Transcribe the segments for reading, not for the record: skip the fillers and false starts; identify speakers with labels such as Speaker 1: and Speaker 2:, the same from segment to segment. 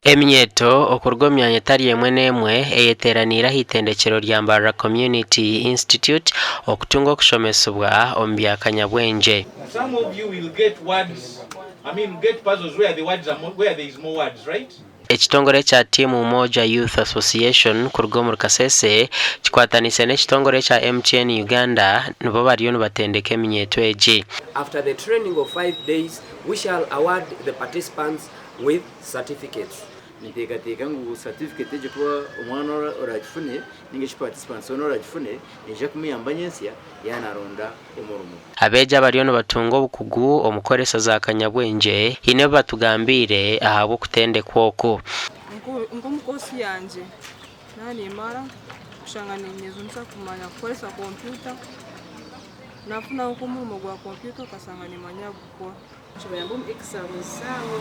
Speaker 1: Eminyeeto okuruga omu myanya etari emwe n'emwe eyeteeraniire aha itendekyero rya Mbarara Community Institute okutunga okushomesibwa omu bya kanyabwengye.
Speaker 2: Some of you will get words, I mean get puzzles where the words are more, where there is more words, right?
Speaker 1: Ekitongore ekya Team Umoja Youth Association kuruga omuri Kasese kikwataniise n'ekitongore ekya MTN Uganda nibo bariyo nibatendeka eminyeeto egi.
Speaker 3: After the training of 5 days, we shall award the participants with certificates.
Speaker 4: Ninteekateeka ngu certificate egyo kuba omwana oragifune ninga shi participants hoona oragifune neija kumuyamba nyentsya yaaba naronda omurimo.
Speaker 1: Abeegi abariyo nibatunga obukugu omu kukoresa za kanyabwengye haine ebi batugambiire ahabw'okutendekwa oku.
Speaker 5: Nk'omu course yangye naaba nimara kushanga ninyejunisa kumanya kukoresa kompyuta, nafunaho nk'omurimo gwa kompyuta okashanga nimanya kugukora.
Speaker 6: Nikibayamba omu exams zaabo,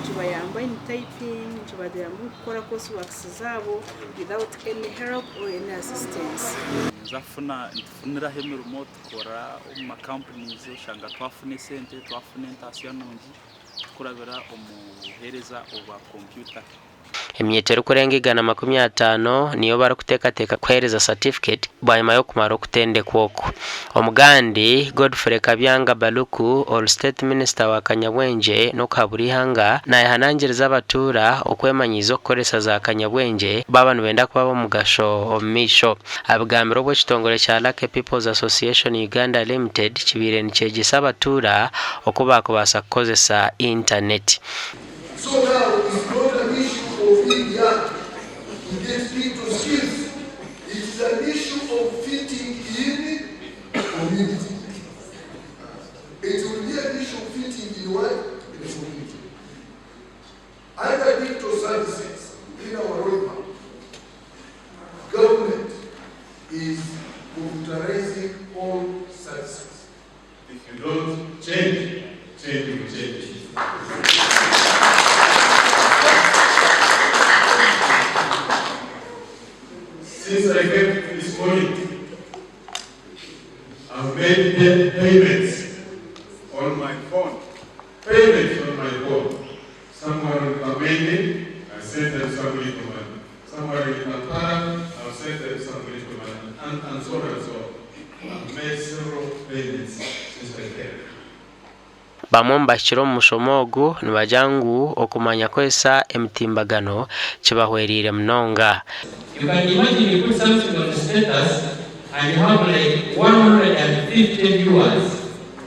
Speaker 6: nikibayamba in typing, nikibayamba omu kukora course works zaabo without any help or any assistance.
Speaker 7: Ninza kufuna nitufuniraho emirimo tukora omu ma companies oshanga twafuna esente twafuna entaasya nungi tukurabira omu buheereza obwa kompyuta.
Speaker 1: Eminyeeto erikurenga 150 niyo barikuteekateeka kuheereza satifiketi bwanyima y'okumara okutendekwa oku. Omugandi, Godfrey Kabyanga Baluku, ori State Minister wa Kanyabwengye n'okuhabura eihanga, nayehanangiriza abatuura okwemanyiiza okukoresa za kanyabwengye baaba nibenda kuba ab'omugasho omu maisho. Abigambire obu ekitongore kya Lucky People's Association Uganda Limited kibaire nikyegyesa abatuura oku baakubaasa kukozesa intaneti.
Speaker 8: So now it's not an issue of being young to get digital skills, it is an issue of fitting in community. It will be an issue of fitting in what? In the community. Under digital services in our roadmap, government is computerizing all services.
Speaker 9: If you don't change, change will change you. Since I came this morning, I've made payments on my phone. Payments on my phone. Somewhere in Kamenge, I sent them some little money. Somewhere in Kampala, I've sent them some little money. And so on and so on. I've made several payments since I came.
Speaker 1: Bamwe omu bahikire omu mushomo ogu nibagira ngu okumanya kukozesa emitimbagano kibahwereire munonga.
Speaker 10: You can imagine you put something on the status and you have like 150 viewers.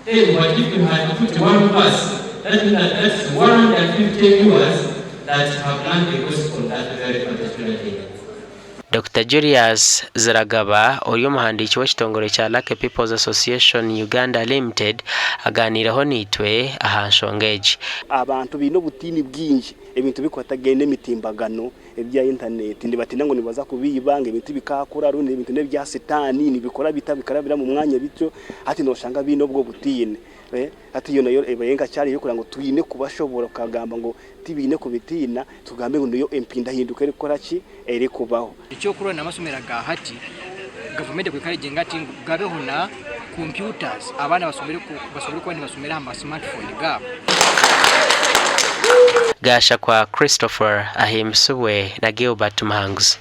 Speaker 10: Then what if you had put one verse? That means that that's 150 viewers that have learned the gospel that very particular day.
Speaker 1: Dokita Julius Ziragaba ori omuhandiiki w'ekitongore kya Lucky People's Association Uganda Limited aganiireho naitwe aha nshonga egi.
Speaker 11: Abantu baine obutiini bwingi ebintu birikwatagana n'emitimbagano ebya intaneti nibatiina ngu nibaza kubiiba ngu ebintu bikakura rundi ebintu n'ebya sitaani nibikora bita bikarabira omu mwanya bityo hati noshanga baine obwo obutiini. Hati eyo nayo ebaire nka challenge y'okureba ngu twine kubashobora kukagamba ngu tibaine kubitiina tugambe ngu niyo empindahinduka erikukora ki erikubaho.
Speaker 12: Ekyokurora n'amasomero aga hati gavumenti eku-encouraginga ati ngu gabeho na computers abaana basobole kuba nibasomera aha ma smartphone gaabo.
Speaker 1: Gashakwa Christopher ahimbisibwe na Gilbert Muhanguzi.